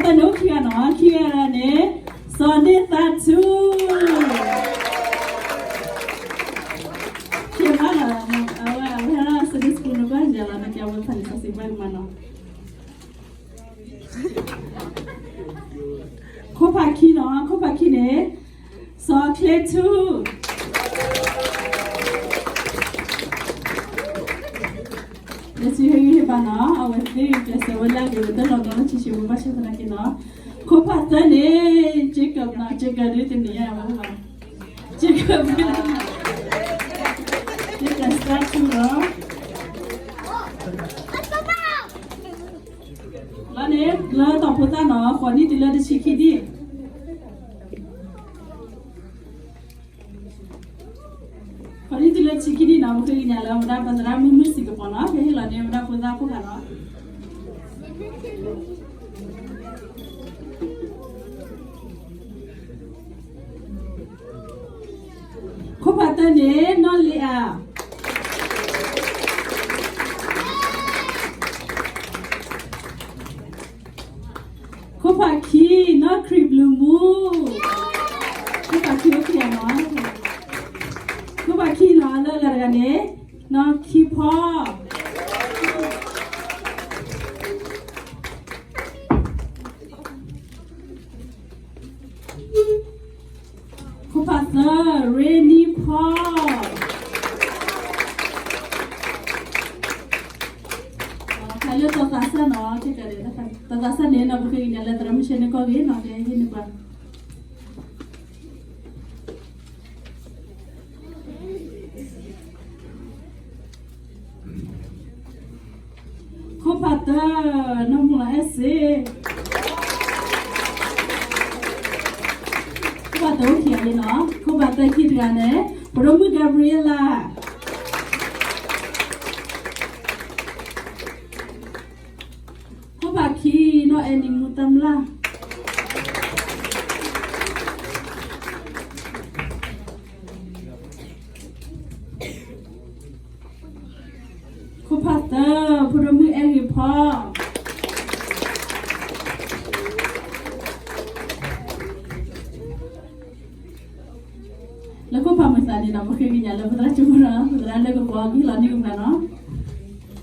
တၢ်န့ၣ်အိၣ်ခံဂၤနီၤ, ခံဂၤန့ၣ် စီၤဒ့သးထူ ခံဂၤလီၤ, အဝဲ အဝဲဟဲလၢ Sunday School န့ၣ် ဘၣ်ယၤလီၤ, နကဲအဝဲဖးန့ၣ် စီၤစံးဘၣ်ကမၤနီၤ. ခိၣ်ဖးခံနီၤ, ခိၣ်ဖးခံန့ၣ် စီၤချ့ထူ လၢဆံဟ့ၣ်ဂံၢ်ဟ့ၣ်ဘါနီၤ, အဝဲသ့ၣ်ကျဲးစၢးဝဲလၢအဂ့ၤ ဝဲတလီၤနီၤလၢဆံးဆံး ဝဲဘၣ်ဆၣ်သနာ်က့နီၤ. ခိၣ်ဖးသၢန့ၣ် Jacob နီၤ, Jacob ဒ်တနံၤညါဝဲလီၤ, Jacob, Jacob စတၢ်ထူလီၤ. လီၤန့ၣ် လၢတီၤဖိသၣ်နီၤ, ဃိးနံၣ်တုၤလၢတဆံခံနံၣ် ဃိးနံၣ်တုၤလၢတဆံခံနံၣ်နီၤ, ပဃ့ကညးလၢအဝဲဒၣ်ပသရၣ်မုၢ်မုၢ်စံးကပီၤနီၤ, ကဟ့ၣ်လီၤန့ၢ်အဝဲဒၣ်ဖိသၣ်ခိၣ်ဖးလီၤ. ခိၣ်ဖးတၢန့ၣ် နီၢ်လ့အၤ. ခိၣ်ဖးခံ နီၢ်ခရံာ်ဘျုးမူ, ခိၣ်ဖးခံ အိၣ်ခံဂၤ, ခိၣ်ဖးခံနီၤ, လၢအဂၤတဂၤန့ၣ် နီၢ်ခံဖီ ခိၣ်ဖးသၢ ရ့နံဖီ, ဖဲလၢတသးစၢ်နီၤ, တသးစၢ်န့ၣ်နီၤ ပဃ့ကညးလၢသရၣ်မုၣ်ဆဲန့ၣ်ကီၢ်ဂ့ၤနီၤ, ကဟ့ၣ်န့ၢ်ပှၤ ခိၣ်ဖးတၢ နီၢ်မူလီၤအဲၣ်စ့, ခိၣ်ဖးတၢအိၣ်ခံဂၤလံနီၤ, ခိၣ်ဖးတၢခံတဂၤန့ၣ် ဖိဒိၣ်မုၣ် Gabriella, ခိၣ်ဖးခံ နီၢ်အဲၣ်နံၤမူတၢ်မျၢ် ခိၣ်ဖးသၢ ဖိဒိၣ်မုၣ်အဲၣ်ဂ့ၤဖီ, လၢခိၣ်ဖးမုာ်သးန့ၣ်နီၤ ပဃ့ကညးလၢပသရၣ်ကၠိဖိနီၤ, ပသရၣ်လၢကပီၤကဟ့ၣ်လီၤန့ၢ်ကမၤနီၤ,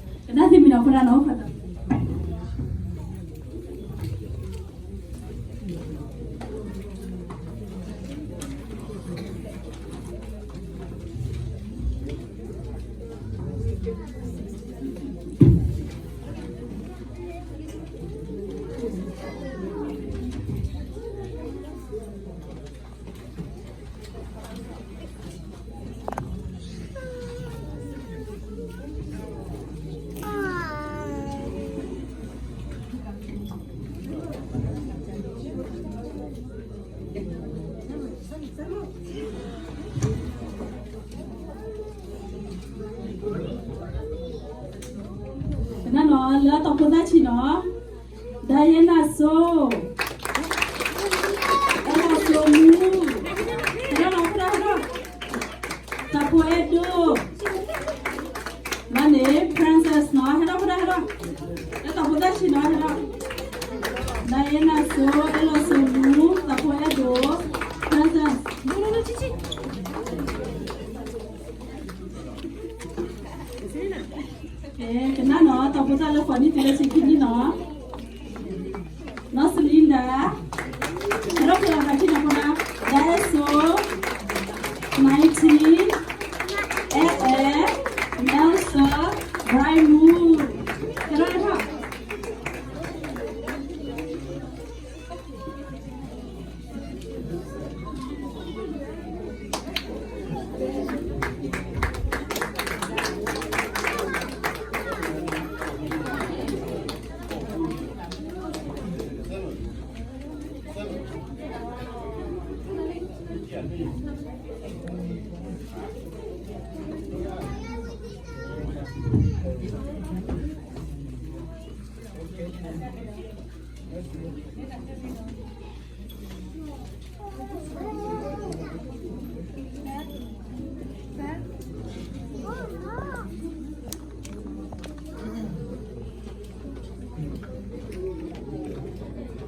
ကနၣ်သ့မံၤနီၤ ဖိဒၣ်နီၤ, ကနၣ်နီၤ လၢတီၤဖိသၣ်ဆံးနီၤ, Diana စိ, Ella စိမူ, ဟဲဒီးနီၤ ဖိဒၣ်ဟဲဒီး, သးဖိအဲၣ်ဒိၣ်, မၤန့ၣ် Princess နီၤ, ဟဲဒီးဖိဒၣ်ဟဲဒီး, လၢတီၤဖိသၣ်ဆံးနီၤ ဟဲဒီး, Diana စိ, Ella စိမူ, သးဖိအဲၣ်ဒိၣ်, Princess ကနၣ်နီၤ တီၤဖိသၣ်လၢဃိးနံၣ်တုၤလၢဆံခံနံၣ်နီၤ, နီၢ်စလံဒၤ, ဟဲဒီးဖိဒၣ်ဖးထံနီၤ ဖိဒၣ်, ဒၣ်အဲၣ်စိ, Mighty, အဲၣ်အဲၣ်, Nelson, Bright Moon, ဟဲဒီးဟဲထီၣ်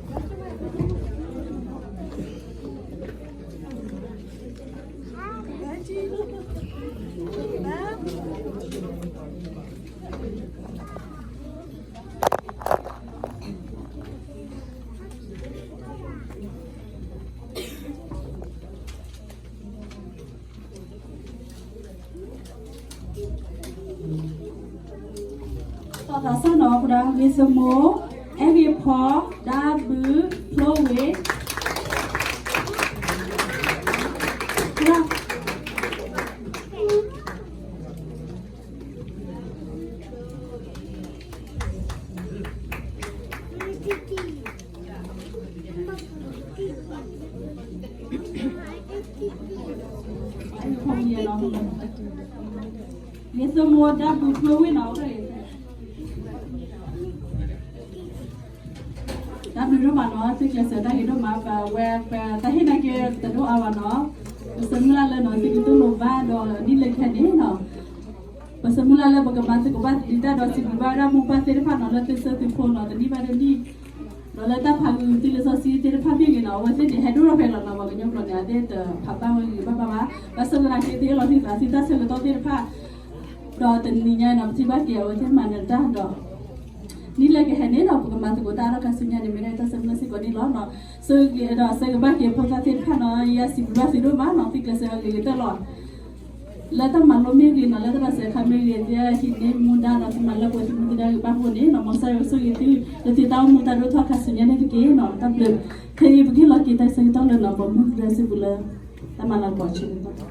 Thank you. သးစၢ်နီၤ ပဒၣ်ဂ့ၤသမူ အဲၣ်ဂ့ၤဖီ ဒါဘုး ဖျိဝ့ၤ ဂ့ၤသမူ ဒါဘုး ဖျိဝ့ၤနီၤ တၢ်ဘျုးဒိၣ်မးနီၤ သုကျဲးစၢးတၢ်ဂ့ၤဒိၣ်မး ပဝဲပတၢ်ဟ့ၣ်နာ်က့တဒိၣ်အါဘၣ်နီၤ ပဆၢမုၢ်လၢ်လၢနီၤ သုကတူၢ်လိာ်ဘၣ်ဒီးဒ်လဲၣ်ခဲန့ၣ်နီၤ ပဆၢမုၢ်လၢ်လၢပကမၤသကိးဘၣ်ဒံးတၢ်ဒီးစံးဘျုးဘၣ်ဝဲဒၣ်မိၢ်ပၢ်သ့ၣ်တဖၣ်နီၤ လၢသုစုသုဖိနီၤ တနံၣ်ဘၣ်တနံၣ် ဒီးလၢတၢ်ဖးဂုာ်သုလံာ်စီဆှံသ့ၣ်တဖၣ်မ့ၢ်ဂ့ၤနီၤ အဝဲသ့ၣ်န့ၣ် ဟဲဒိၣ်ထီၣ်ဖဲလီၤနီၤ ပှၤကညီကျိာ်န့ၣ် အသ့ၣ်တဖးဘၣ်ဝဲဂ့ၤဘၣ်ဘၣ်ဘၣ် ဘၣ်ဆၣ်သနာ်က့ သုအၢၣ်လီၤသုသးသုတၢ်ဆၢကတီၢ်သ့ၣ်တဖၣ် ဒီးတနံၤညါအံၤနီၤ ပထံၣ်ဘၣ်က့ၤအဝဲသ့ၣ်မၤနၢၤတၢ်ဒီး နံၣ်လၢကဟဲန့ၣ်နီၤ ပကမၤသကိးတၢ်ဒီးခါဆူညါန့ၣ် မ့ၢ်ဒၣ်တၢ်ဆၢမုၢ်လၢ်စ့ၢ်ကီးန့ၣ်လီၤနီၤ ဆၢဂ့ၤဒီးဆၢကဘၣ်က့ၤဖိသၣ်သ့ၣ်တဖၣ်နီၤ ယစံးဘျုးဘၣ်သုဒိၣ်မးနီၤ သုကျဲးစၢးအဂ့ၤကတၢၢ်လီၤ လၢတၢ်မၤလိမ့ၢ်ဂ့ၤနီၤ လၢတၢ်ဘၣ်စဲးခါမ့ၢ်ဂ့ၤ သုဟံးန့ၢ်မူဒါဒီးသုမၤလၢပှဲၤသုမူသုဒါဂ့ၤဘၣ်အဃိန့ၣ်နီၤ မ်ကစၢ်ယွၤကဆိၣ်ဂ့ၤသု လၢသုတၢ်အိၣ်မူတၢ်ဒိၣ်ထီၣ်ခါဆူညါန့ၣ်တက့ၢ်နီၤ တၢ်ဘျုး ခဲအံၤပကဟ့ၣ်လီၤက့ၤတၢ်ဆၢကတီၢ်လၢနီၤ ပိာ်မုၣ်ကရၢစံပူၤလၢ တၢ်မၤလၤကပီၤဆူန့ၣ်